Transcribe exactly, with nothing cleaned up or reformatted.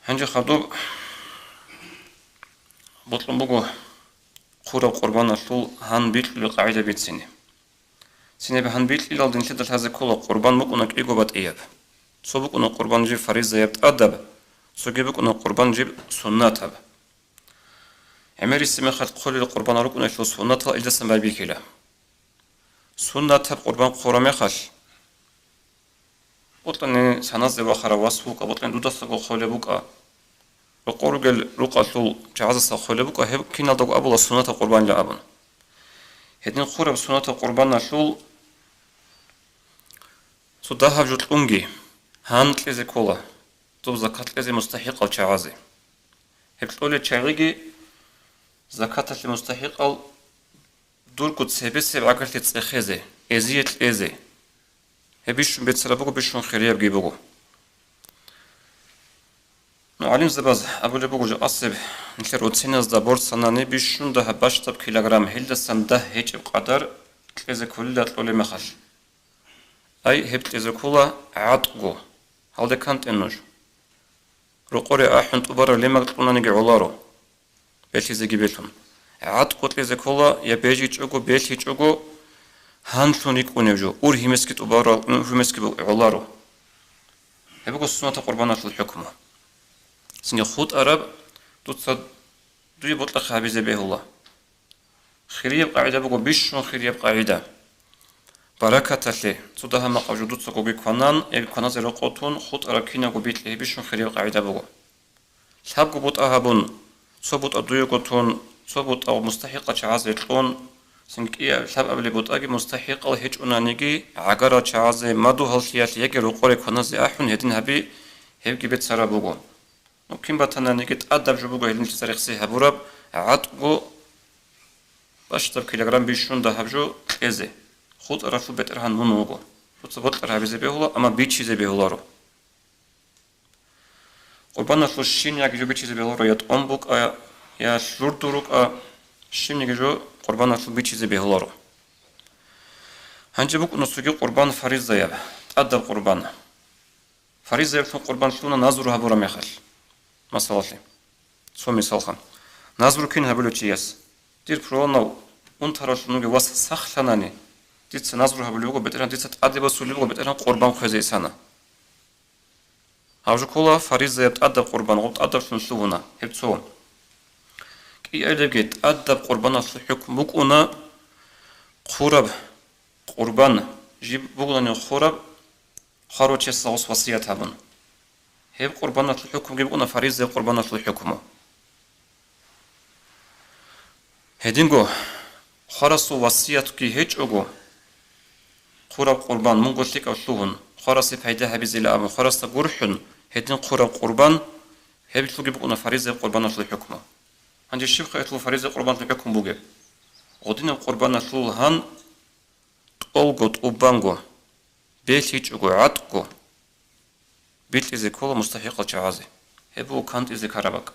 Гьанже хадуб бокьун буго хъураб къурбаналъул гьан бикьулел къагӀида бицине. Цинаб гьан бикьилалда нилъеда лъазе ккола къурбан букӀуна кӀиго батӀияб. Цо букӀуна къурбан жиб фаризаяб тӀадаб, цоги букӀуна къурбан жиб суннатаб. ГӀемерисеб мехалъ хъулел къурбанал рукӀунелъул суннатал илдасан байбихьила. Суннатаб къурбан хъура мехалъ, бокьани саназе вахарав вас вукӀа, бокьани дудасаго хъулеб букӀа, рокъор ругел рукъалъул чагӀазаса хъулеб букӀа, гьеб киналдаго абула суннатаб къурбанила абун. Гьедин хъураб суннатаб къурбаналъул цо дагьаб жо кьунги, гьан кьезе ккола, цо закат кьезе мустахӀикъал чагӀазе. Гьеб кьолел чагӀиги закаталъе мустахӀикъал дурго цебесеб гӀагарлъи цӀехезе, эзие кьезе. Гьеб бищун бецараб буго, бищун хириябги буго. Ну, гӀалимзабаз абулеб буго, жакъасеб нилъер оциназда борцанани бищун дагьаб бащдаб килограмм, гьелдасан дагь гьечӀеб къадар кьезе кколила кьолеб мехалъ. Ай, гьеб кьезе ккола гӀатӀго. Гьалде кантӀе нуж. Рокъоре ахӀун тӀубараб лемаг кьунаниги гӀоларо. Белъизеги белъун. ГӀатӀго кьезе ккола, я бежичӀого, белъичӀого, гьанлъун рикӀкӀунев жо, ургьимесги тӀубарал, ургьимесги гӀоларо. Гьеб буго суннатаб къурбаналъул хӀукму. Цинги хутӀараб, дуца дуе бокьахъе гьабизе бегьула. Хирияб къагӀида буго, бищун хирияб къагӀида. Баракаталъе, цо дагьа-макъаб жо дуцагоги кванан, яги кваназе рокъов тун, хутӀараб кинабго бикьи, гьеб бищун хирияб къагӀида буго. Лъабго бутӀа гьабун, цо бутӀа дуего тун, цо бутӀа мустахӀикъал чагӀазе кьун, цинги кӀиаб лъабабилеб бутӀаги мустахӀикъал гьечӀонаниги, гӀагарал чагӀазе, мадугьаллъиялъе яги рокъоре кваназе ахӀун гьедин гьаби, гьебги бецараб буго. Ну, кин батананиги, тӀадаб жо буго гьелинлъица рехсей гьабураб, гӀатӀго бащдаб килограмм бищун дагьаб жо кьезе. ХутӀаралъул бетӀергьан мун вуго. Дуца бокьараб гьабизе бегьула, амма бичизе бегьуларо. Къурбаналъул щибниги жо бичизе бегьуларо, я тӀом букӀа, я лъурду рукӀа, щибниги жо къурбаналъул бичизе бегьуларо. Гьанже букӀуна цоги къурбан фаризаяб, тӀадаб къурбан. Фаризаялъул къурбан лъуна назру гьабураб мехалъ. Масалалъе, цо мисалха. Назру кин гьабулев чияс: «Дир пуланав унтаралъун вугев вас сахлъанани, дица назру гьабулеб буго, БетӀергьан, дица тӀаде босулеб буго, БетӀергьан, къурбан хвезе исана». Гьаб жо ккола фаризаяб тӀадаб къурбан, гъоб тӀадаблъун лъугьуна, гьеб цо. КӀиабилебги тӀадаб къурбаналъул хӀукму букӀуна хъураб къурбан, жиб бугони хъураб, хъварав чиясда гъос васият гьабун. Гьеб къурбаналъул хӀукмуги букӀуна фаризаяб къурбаналъул хӀукму. Гьединго, хъварасул васиятги гьечӀого, хъураб къурбан мунго лъикӀав лъугьун, хъварасе пайда гьабизила абун, хъварасда гурхӀун, гьедин хъураб къурбан, гьеб лъуги букӀуна фаризаяб къурбаналъул хӀукму. Гьанже щибха гьелъул фаризаяб къурбаналъул хӀукму бугеб? Гъодинаб къурбаналъул гьан тӀолго, тӀубанго, белъичӀого, гӀатӀго бикьизе ккола мустахӀикъал чагӀазе. Гьеб буго кантӀизе ккараб бакӀ.